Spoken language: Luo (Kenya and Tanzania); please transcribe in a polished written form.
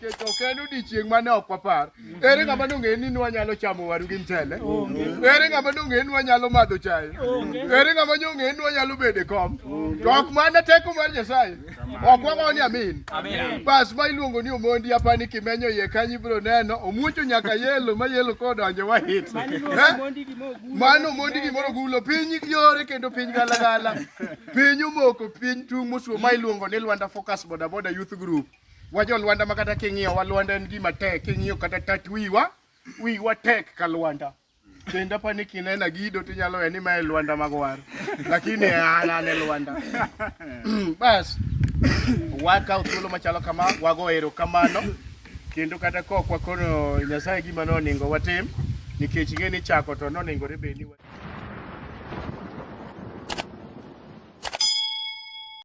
Nikech ok en odiechieng' mane ok wapar. Ere ng'ama nong'e ni wanyalo chamo waru gi mchele? Ere ng'ama nong'e ni wanyalo madho chae? Ere ng'ama nong'e ni wanyalo bedo e kom? To ok mana teko mar Nyasaye. Ok wago ni amin. Bas ma iluongo ni Omondi apani kimenyo iye kanyo ibiro neno omuocho nyaka yelo ma yelo kodonjo wahit. Eh? Mano Omondi gimoro gulo piny yore kendo piny galagala. Piny omoko piny tung' mosuo ma iluongo ni Lwanda Focus Boda Boda Youth Group. Wa jo Lwanda ma kata king'iyo wa Lwanda en gima tek king'iyo kata tat wiwa wiwa tek ka Lwanda. Kendo apa ni kinena gido tinyalo we ni mae Lwanda Magwar. Lakini an an e Lwanda. Bas wakawo thuolo machalo kama wago erokamano kendo kata kok wakono Nyasaye gima noningo watim nikech ing'e ni chako to noningore bed ni wa